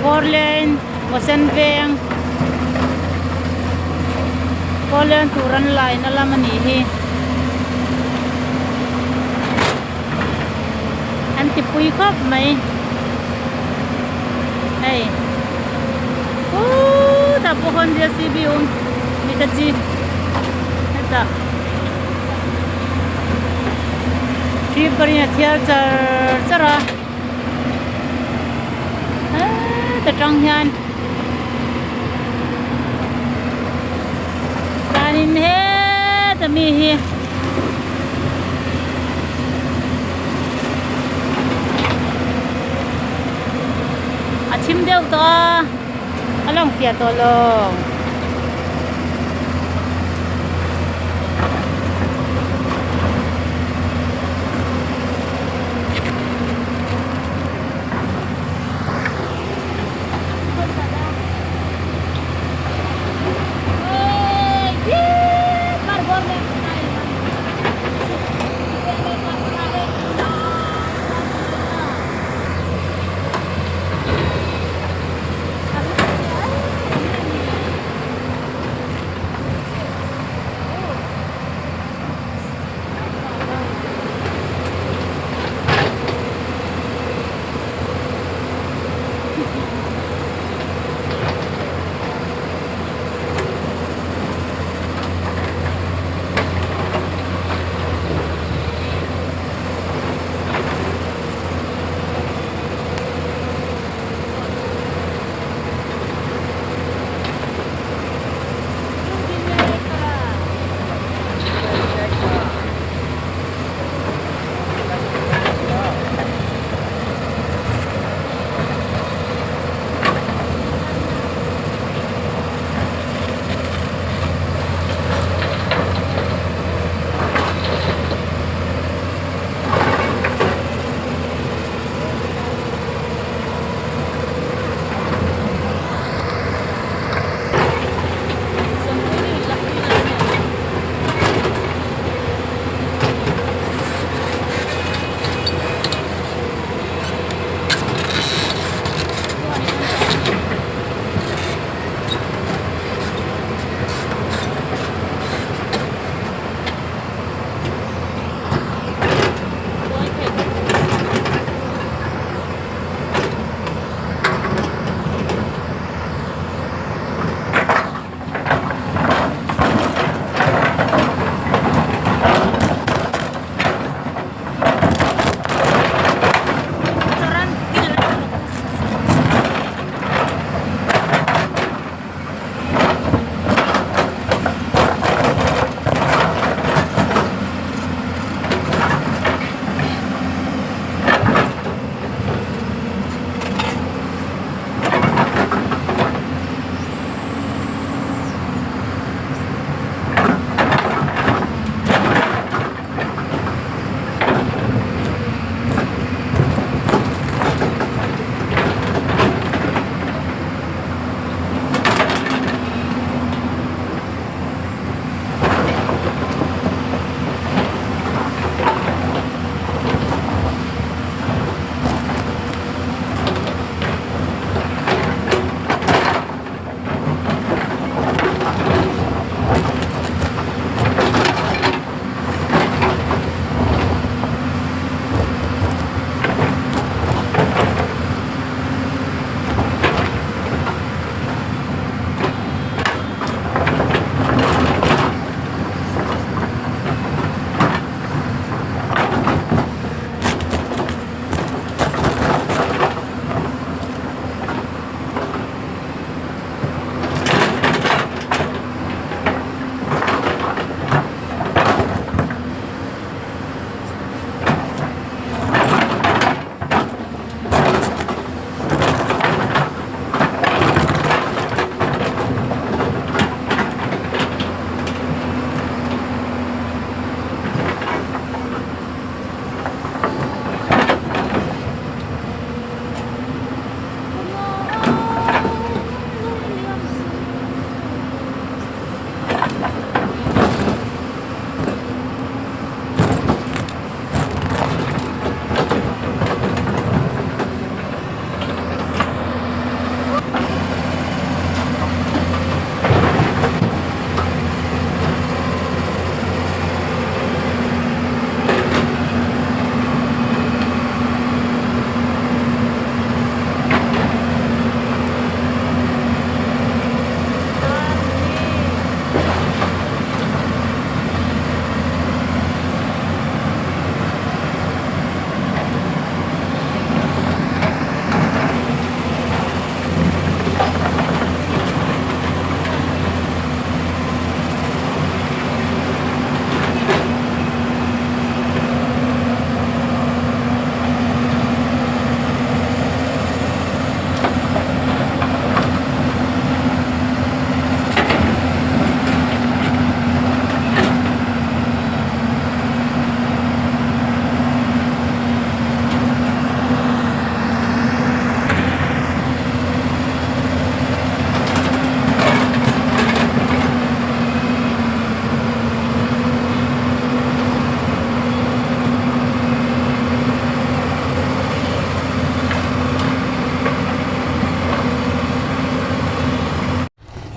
Four lane Ngawsen veng four lane tur an laina lam a nih hi an ti pui khawp mai hei khutah pawh khawn J C B awm mit a chi hetah creeper in a thiar char char a heta tang hian chuanin heta mi hi a thim deuh tawh a a lang fiah tawh lo.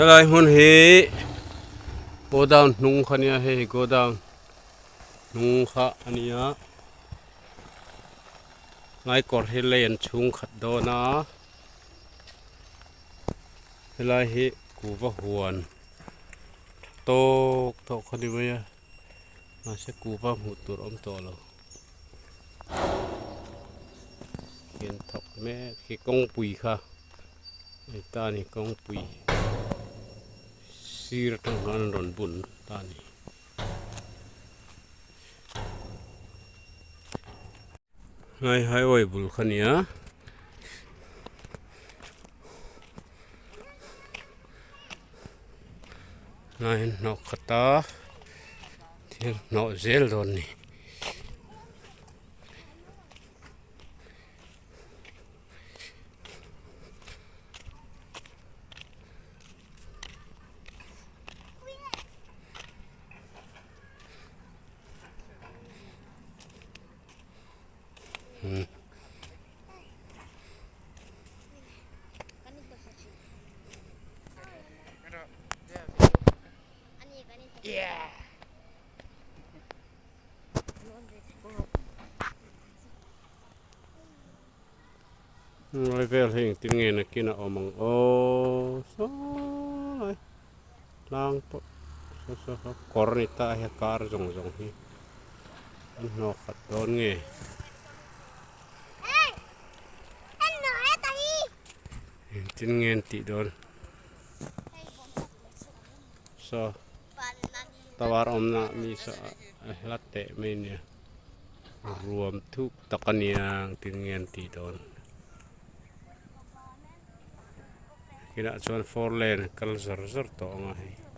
Helai hmun hi godown hnung kha nia hei godown hnung kha a nia lai kawr hi lei an chhung khat dawn a helai hi kuhva huan tha tawk tawh kha ni mai a mahse kuhva hmuh tur a awm tawh lo. Hian thawk mek hi kawngpui kha hei ta ni kawngpui sir atang khan an rawn bun ta ni. Hlai highway bul kha nia. Hlai hnawh khat a thil hnawh zel dawn ni. Lai vel hi engtin nge nakin a awm ang aw saw lai tlang pawh saw saw saw kawr a ni ta a hei kar zawng zawng hi an hnawh khat dawn nge. Engtin nge an tih dawn saw tower awmna mi saw a hla teh mai nia ruam thuk tak a nia engtin nge an tih dawn kinah chuan four lane a kal zawr zawr tawh ang a hei.